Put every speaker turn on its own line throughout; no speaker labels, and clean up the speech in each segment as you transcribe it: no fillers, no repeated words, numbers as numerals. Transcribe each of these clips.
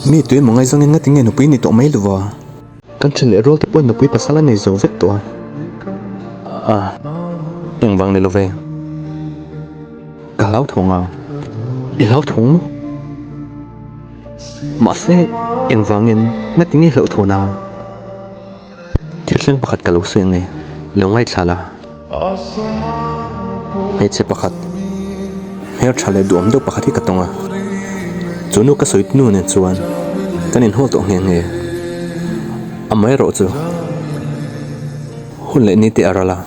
Mi tui emaw ngaizawngin ngati nge nupui ni tawh mai lo va? Kan ṭhen leh rual te pawhin nupui pasal a nei zo vek tawh a. A, engvang ni lo ve? Ka hlauthawng a. I hlauthawng maw? Mahse, engvangin ngati nge hlauhthawn a? Thil thleng pakhat ka lo sawi ang e, lo ngaithla la. Hmeichhe pakhat, hmel tha leh duhawm deuh pakhat hi ka tawng a. Chu nu ka sawi nu nen chuan kan inhawl tawh nghe nghe. Amaherawh chu hun leh ni te a ral a.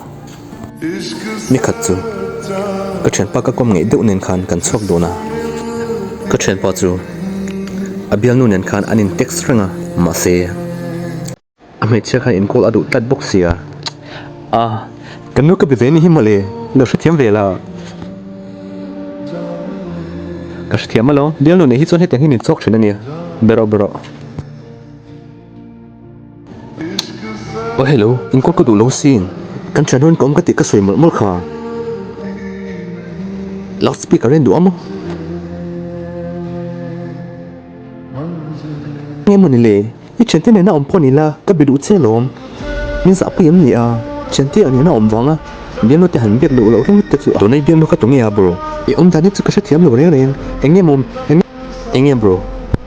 Nikhat chu ka thianpa ka kawm ngeih deuh nen khan kan chhuak dawn a, ka thianpa chu a bialnu nen khan an in text reng a, mahse a hmeichhia khan in call a duh tlat bawk sia, a ka nu ka be ve ni hi mawle, lo hrethiam ve la, ka hrethiam alawm, bialnu nei hi chuan hetiang hi min chawk thin a nia, be rawh be rawh. Aw hello, inkawl ka duh lo sin, kan thian hun ka awm ka tih ka sawi mawlh mawlh kha. Loud speaker en duh a maw? Nge maw ni le, i thiante nena awm pawh ni la, ka be duh che alawm. Min zahpui em ni a, thiante a nena awm vanga bialnu te han biak duh loh ringawt te chu a. Tunai bialnu kha tunge a bro? I awm dan hi chu ka hrethiam lo reng reng, eng nge maw eng nge bro?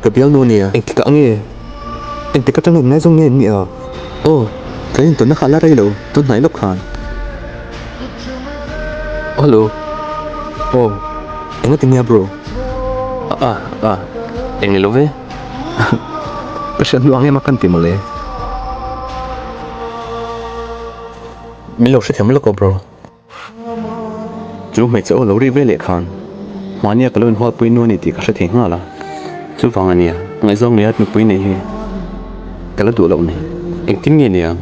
Ka bialnu nia, engtikah nge? Engtik atanga in ngaizawng nge an nih a? Aw, kan intawnna kha a la rei lo, tun hnai lawk khan. Hello. Aw, enga ti nia bro? A, a, eng ni lo ve. Ka hriat hnu ang em a kan ti mawle. Min lo hrethiam lawk aw bro. Chu hmeichhe aw lo ri ve leh khan mahnia ka lo inhualpui nu a ni tih ka hre thei nghal a, chuvang a nia ngaihzawng leh a nupui neih hi ka la duh loh ni. Engtin nge niang?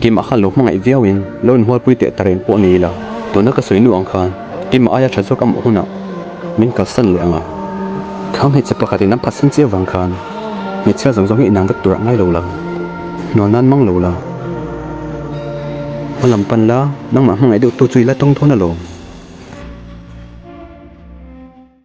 Keimah khan lo hmangaih viauin lo inhualpui teh ta reng pawh ni ila, tuna ka sawi nu ang khan keimah aia tha zawk a mawh hunah min kalsan leh ang a. Kha hmeichhe pakhatin an phatsan chiah vang khan hmeichhia zawng zawng hi inang vek turah ngai lo la, hnual nan mang lo la. Hma lam pan la, nangmah hmangaih deuh tu chu i la tawng dawn alawm.